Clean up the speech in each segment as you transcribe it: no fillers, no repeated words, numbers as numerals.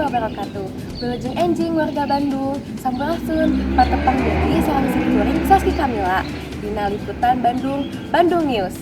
Wabarakatuh. Wilujeng enjing warga Bandung, sampurasun, patepang deui sareng simkuring Saski Kamila dina liputan Bandung, Bandung News.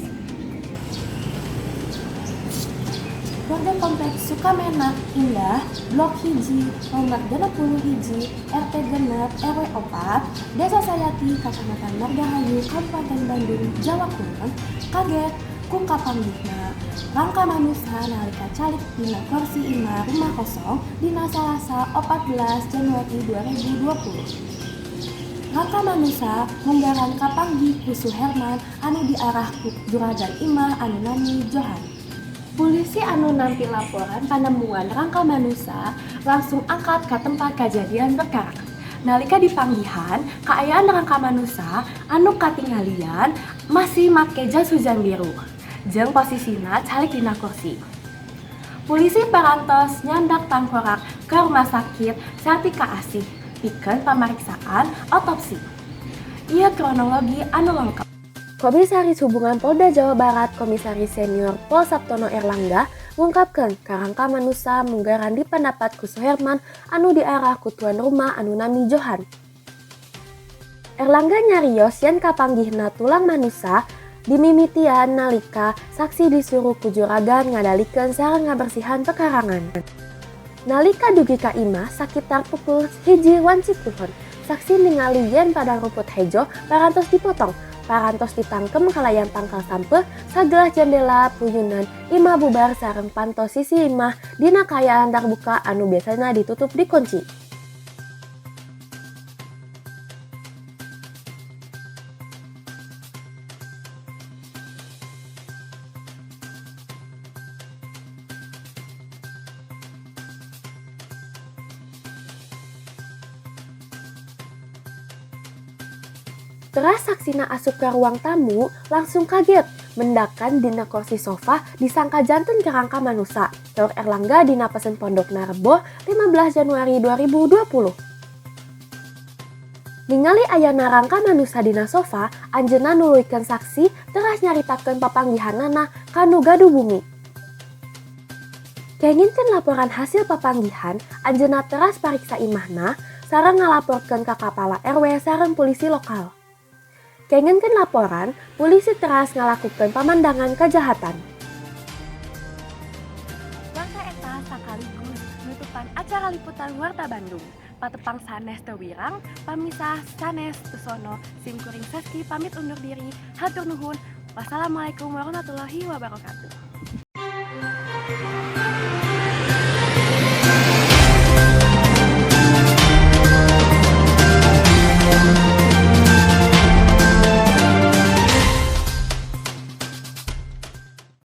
Warga Kompleks Sukamenak Indah, Blok 1, nomor 61, RT 6, RW 4, Desa Sayati, Kacamatan Margahayu, Kabupaten Bandung, Jawa Kulon, kaget ku kapanggihna rangka manusa nalika calik dina kursi imah rumah kosong dina Salasa 14 Januari 2020. Rangka manusa munggaran kapanggih ku Suherman anu diarah ku juragan imah anu nami Johan. Polisi anu nampi laporan panemuan rangka manusa langsung angkat ke tempat kejadian perkara. Nalika dipanggihan, kaayaan rangka manusa anu katinggalian masih make jas hujan biru jeung posisina calik dina kursi. Polisi parantos nyandak tangkorak ke rumah sakit Sartika Asih pikeun pameriksaan otopsi. Ieu kronologi anu lengkap. Komisaris Hubungan Polda Jawa Barat Komisaris Senior Pol Saptono Erlangga ngungkapkeun karangka manusa munggaran dipendapat ku Suherman anu diarah ku tuan rumah anu nami Johan. Erlangga nyarios yen kapanggihna tulang manusa dimimitian nalika saksi disuruh ku juragan ngadalikeun sareng ngabersihan pekarangan. Nalika dugi ka imah sakitar pukul 1 wanci kulon, saksi ningali yen padang rumput hejo parantos dipotong, parantos ditangkem kalayan tangkal sampeu, sagelah jendela puyunan imah bubar sareng panto sisi imah dina kaayaan terbuka anu biasana ditutup dikunci. Teras saksina asup ke ruang tamu langsung kaget mendakan dina kursi sofa disangka janten kerangka manusa. Saur Erlangga dina pesen Pondokna Rebo 15 Januari 2020. Ningali ayana rangka manusa dina sofa, anjeunna nuluykeun saksi teras nyaritakeun papanggihanana ka nu gaduh bumi. Kengingkeun laporan hasil papanggihan, anjeunna teras pariksa imahna sareng ngalaporkeun ka kapala RW sareng polisi lokal. Kengingkeun laporan, polisi teras ngalakukeun pamandangan kejahatan. Warta eta sakaligus nutupan acara liputan Warta Bandung. Patepang sanes teu wirang, pamisah sanes teu sono, sim kuring Saski pamit undur diri. Hatur nuhun. Wassalamualaikum warahmatullahi wabarakatuh.